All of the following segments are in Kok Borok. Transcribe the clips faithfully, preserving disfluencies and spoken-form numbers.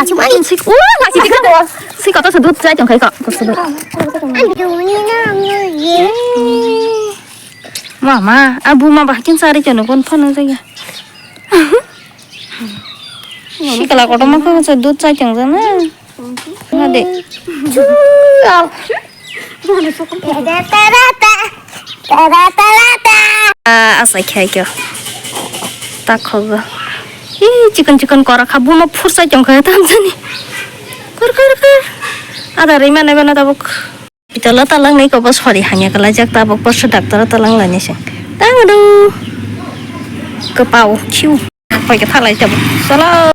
Sik, uh, laki dik ko. Sik kotor se dut chai tong khai ko. Kotor se dut. Mama, abu ma bahkin sari chano kon phano jaya. Sikla kotor ma kha se dut chai tong jana. Hade. Ah, asa khe kyo. Tak khogo. Ih, chikon chikon kora kha, bumo phur sai tong kha, tam jani. Kur, kur, kur. Ada rima nai bana tabuk. Pitolo talang nai kobo sori hanya kala jak tabuk poso doctor talang lani se. Tang du. Kepau, khiu. Hoi khe thalai tebo. Cholo.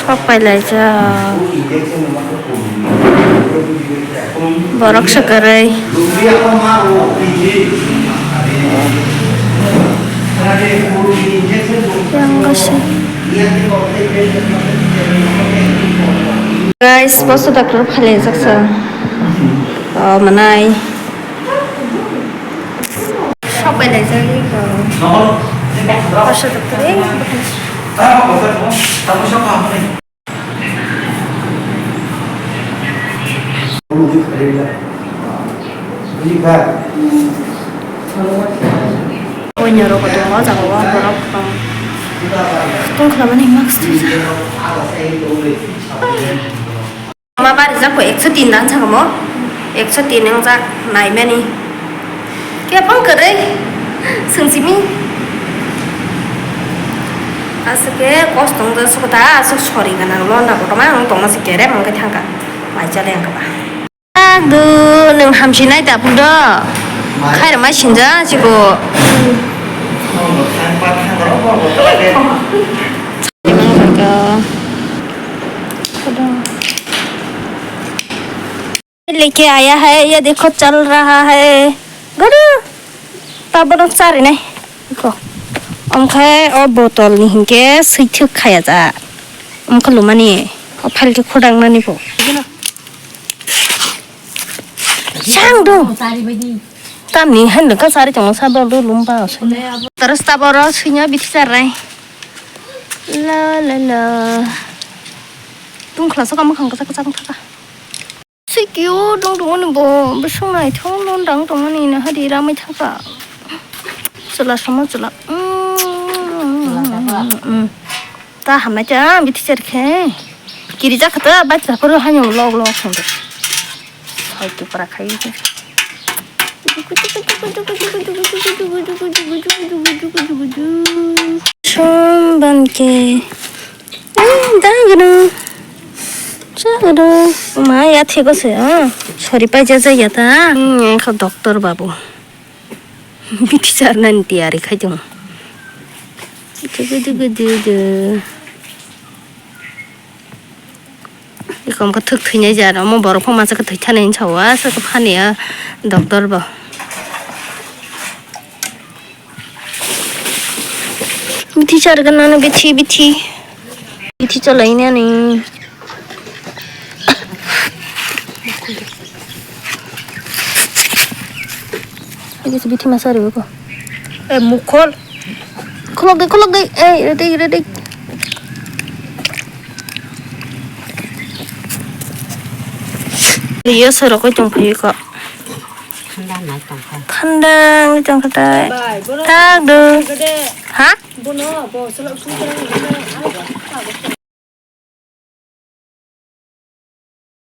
Sok pai lai jak. Borok se kwrwi. Yang gasi. Guys, boso doctor phailaijak sa. Oh, manai. Sok phailaijak, oh. Boso doctor, eh. Buini rok tongo, o jaga o borok, um, tong khlaimanwi mask twijak. Ma barijak bo ekso tin dan sakamo, ekso tin wngjak naimani. Khe phang kwrwi swng simi. Aswk khe kosto wngjakha, aswk sori gwnang londa kotorma wng tongma se kerem wngkhe thangkha. Mai chale wngkha ba. Adu, nwng hamsi nai ta phudo. Khairok mai sinja chiko. लेके आया है, ये देखो चल रहा है। Guru, tabuk chari nai. Iko. Omkhe o botol ni hinkhe swithwk khaya ja. Omkhe lumani o phalkhe khudang nani bo. Sang do. Tamni han ka sari tong sa dol do lum ba. Terus taboro swinya bithi char nai. La la la. Tung khlasa ka mukhang kasa kasa thaka. Sikyo dong dong ani bo, bwswng naithok no dang tong ani na hari ramai thaka. Chwla sama chwla. Mm. Ta hamnai ta, ah, bithi cher khe. Kiri jak kha ta, bai ta phuru haino log log thang de. Hai tu para khai. Sum ban ke. Eh, da gano. Sa gano. Ma ya thego se, ah. Sori pai ja ja ya ta. Hmm, kha doctor babu. Bithi charnani tiyari khai tongo. Dugu, dugu, dugu. Ekom khe thwk thwinai jar, omo borok phang masa khe thwi thani hinwi sao, aswk khe phani a doctor bo. Bithi charwgwna nw bithi, bithi. Bithi chalainani. Ini si bithi masa riwko. Eh, mukhol. Khulok de, khulok de. Eh, ready, ready. Iyo sorok oi tong phaio ko. Thanda nai tong kha. Thanda nai tong kha tai. Bai, bono Tak do. Gede. Ha? Bono, bo solo sung khe.